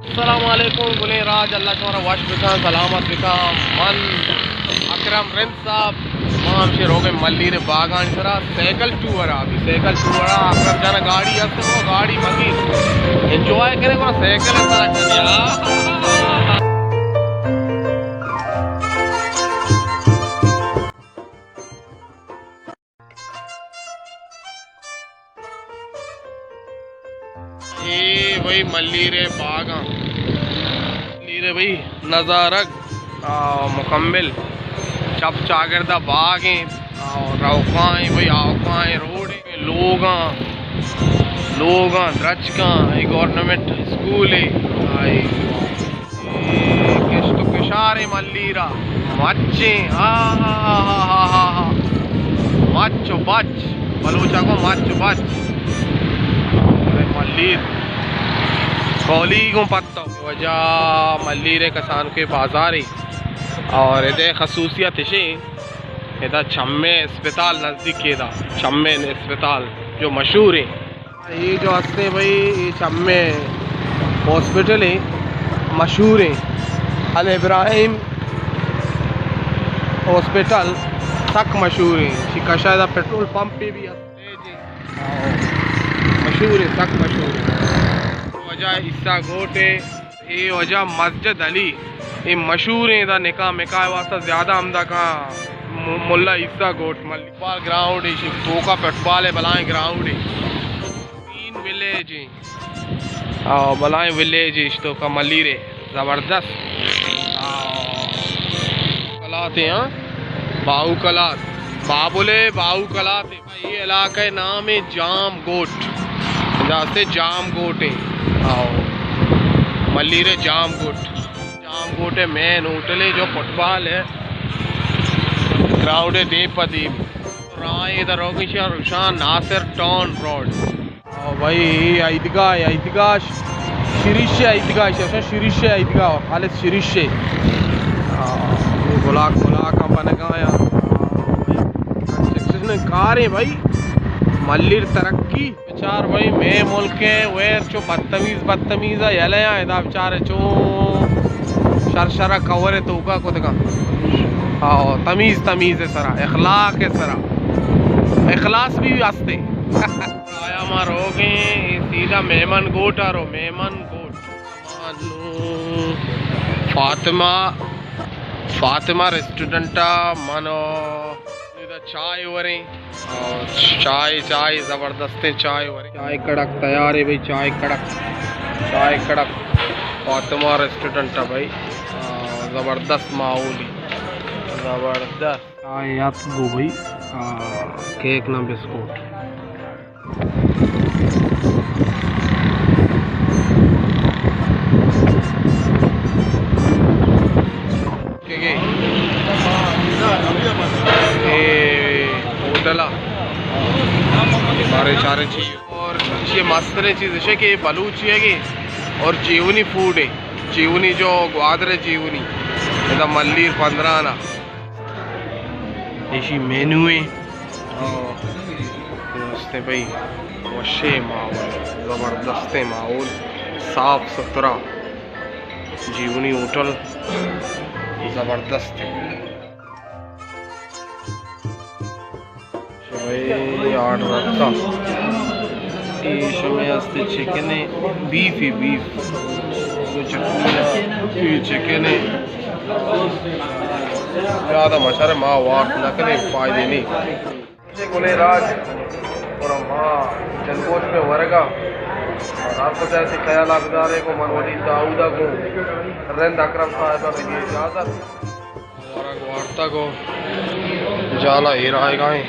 السلام علیکم گلیں راج، اللہ شمارا وش بکن، سلامت بکن۔ من اکرم رند صاحب، ما ہمشی روگیں ملیر باگانی سرا سائیکل ٹور ءَ۔ ابھی سائیکل ٹور ءَ، اکرم جان گاڑی ہست، وہ گاڑی مگی انجوائے کرے، وہ سائیکل سرا کرے۔ اے بھئی ملیر ءِ باگاں، ملیر ءِ بھئی نظارگ، آ، مکمل چپ چاگرد ءَ باگ ایں، آ، روکاں ایں بھئی، آوکاں ایں، روڈ ایں، لوگاں، لوگاں، درچکاں، اے گورنمنٹ اسکول ایں، آ، اے اے کشت و کشاریں ملیر ءَ، مچیں، آہاہاہاہا۔ مچ و بچ، بلوچ ءَ گوں مچ و بچ۔ اے ملیر کولی گوں پتو۔ واجہ ملیر ءِ کسانکوھیں بازارے اور ادے خصوصیت اشیں، ادا چمے اسپتال نزدیک ایں، ادا چمے اسپتال جو مشہور ایں۔ اے جو ہستیں بھئی، اے چمے ہاسپٹل ایں، مشہور ایں، الابراہیم ہاسپٹل سک مشہور ایں۔ ایشی کش ءَ ادا پٹرول پمپے بھی ہست، مشہور ایں، سک مشہور ایں۔ واجہ عیسیٰ گوٹ ایں۔ اے واجہ مسجد علی، اے مشہور ایں، ادا نکاح مکاح ءِ واسطہ زیادہ ہمدا کاں م-، ملا عیسیٰ گوٹ ملیر۔ فٹبال گراؤنڈ ایں، ایشی توکا فٹبال ءِ بلاہیں گراؤنڈ ایں۔ گرین ولیج ایں۔ آ، بلاہیں ولیج ایں، ایشی توکا ملیر ءِ زبردست۔ آ، کلات ایں، ہاں، باہو کلات، بابل ءِ باہو کلات ایں۔ اے علاقہ ءِ نام ایں جام گوٹ۔ ادا ہستیں جام گوٹ ایں۔ آؤ۔ ملیر ءِ جام گوٹ۔ جام گوٹ ءِ مین ہوٹل ایں جو فٹبال ءِ گراؤنڈ ءِ دیم پہ دیم۔ راہ ایں ادا روگی شان ناصر ٹاؤن روڈ۔ آؤ بھائی، اے عیدگاہ ایں، عیدگاہ ش-، شریش ءِ عیدگاہ، شش شریش ءِ عیدگاہ، خالص شریش ءِ۔ آ، اے بلاک ملاک ہم بنگا ایں۔ کنسٹرکشن کار ایں بھائی، ملیر ترقی۔ بچار بھائی، مئے ملک ءِ ویر چو بدتمیز بدتمیز ءَ یلہ ایں، ادا بچار چو شر شر ءَ کور ءِ توکا کتگاں۔ آؤ، تمیز تمیز ءِ سرا، اخلاق ءِ سرا، اخلاص بھی ہستیں۔ آیا ما روگیں، اے سیدھا میمن گوٹ ءَ رو، میمن گوٹ۔ ما نوں فاطمہ، فاطمہ ریسٹورنٹ ءَ من ادا چائے وریں۔ اور چائے، چائے زبردستیں چائے وریں۔ چائے کڑک تیار ایں بھائی، چائے کڑک، چائے کڑک فاطمہ ریسٹورنٹ ءَ بھائی۔ آ، زبردست ماحول ایں، زبردست۔ چائے اتک گو بھائی، آ، کیک نہ بسکوٹ۔ کہ گے اے ہوٹل ءَ بارے چارے چی اور یہ مستریں چیز اش کہ بلوچی ایں کہ اور جیونی فوڈ ایں، جیونی جو گوادر ءِ جیونی، ادا ملیر پندران ءَ۔ ایشی مینو ایں۔ آ، درستیں بھائی، وشیں ماحول، زبردستیں ماحول، صاف ستھرا، جیونی ہوٹل، زبردست ایں۔ بھائی، آرڈر رکھتا۔ اے شمے ہستے چکن ایں، بیف ایں، بیف۔ دو چٹنی ایں، اے چکن ایں۔ زیادہ مچھر ما وارت نہ کنیں، فائدے نہیں۔ گلیں راج اور ما جلگوش میں ورگا۔ اور آپ کو چاہے خیال آبدار ہے کو من ولی داؤدا کو رند اکرم صاحب ابھی اجازت۔ ورگ وارتگ و جالا ایر آئیگا ایں۔